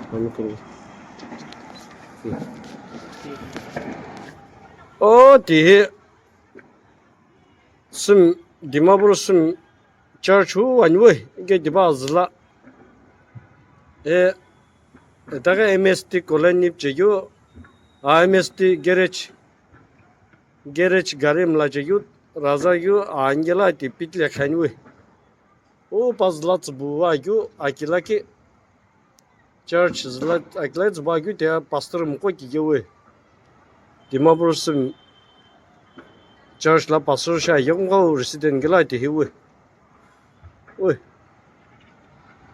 ໂອ້ ທີ່ເຮັດ ຊຶ່ງ ດິມາບູຣ ຊຶ່ງ ޗາຈ໌ ຫູ ຫວັນ ເວີຍ ເກຕິບາ ຊະລະ ເອ ເອ ຕາກະ ເອັມເອັສທີ ໂກແລນນິບ ຈະຢູ່ ອາ ເອັມເອັສທີ ແກເຣຈ ແກເຣຈ ກາເຣມ ລາຈະຢູ່ ຣາຊາຢູ່ ອາ ອັງເກລາ ຕິປິດເລກແຂນ ເວີຍ ໂອ ປາສລາຊະບູວາຢູ່ ອາກິລາເກ ޗາຈ໌ ລາ ອາກິລາຊະບາຢູ່ ເຕ ປາສເຕີ ມະໂກກິເກ ເວີຍ ດີມາບູຣ ຊຶມ ܟອດ ລາ ປາສເຕີ ຊາຍ ຍົງເຂົາ ເຣຊິເດັນ ກະລາ ເຕ ເຮ ເວີຍ ໂອ້ຍ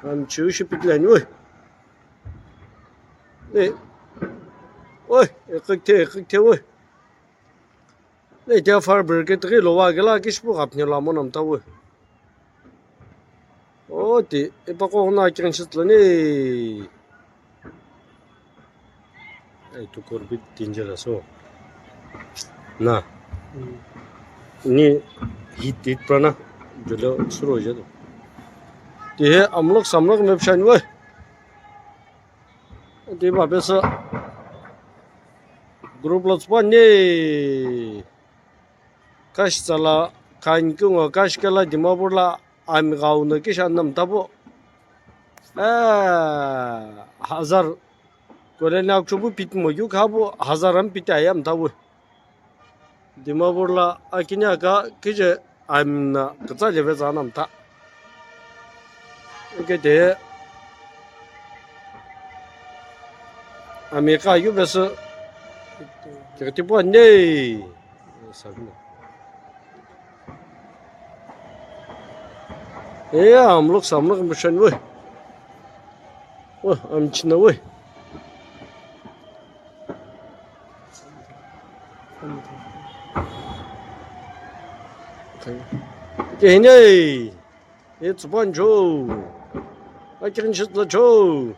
ອັນ ຊື ຊິປິດແລນ ເວີຍ ເອີ ໂອ້ຍ ເອ ຄຶກເທ ຄຶກເທ ເວີຍ ܠະ ເຈ ຟາເບຣເກ ເຕ ໂລວາ ກະລາ ກິສ ປູ ກັບ ເນລາ ມອນ ນຳ ເຕົາ ເວີຍ ໂອ້ ຕິ ເອ ປະກອງ ນາ ເກັ່ງ ຊິດ ລະ ນີ້ ເອ ທຸກຄົນ ປິດ ຕິນ ຈະ ລະ ໂຊ ນະ ອືມ ນີ້ ຮິດ ຕິດ ປະ ນະ ຈະ ລະ ສໂລ ຈະ ຕິ ເຮ ອຳ ລັກ ສຳ ລັກ ເມບ ຊານ ເວີຍ Ти бабеса. Группа Лацпани. Кашцала, Канькунга, Кашкала, Димабурла, Амгауна, Кишанам, Табу. Э, Хазар. Колена чубу питмо, юкабу, Хазарам питаям, Табу. Димабурла акиняка киже амна кыца левезанамта. Геде амика юбес кертипо не. Сабна. Э, амлык, самлык мышен вы. О, амчина вы. Кеней. It's one Joe. I can just let Joe.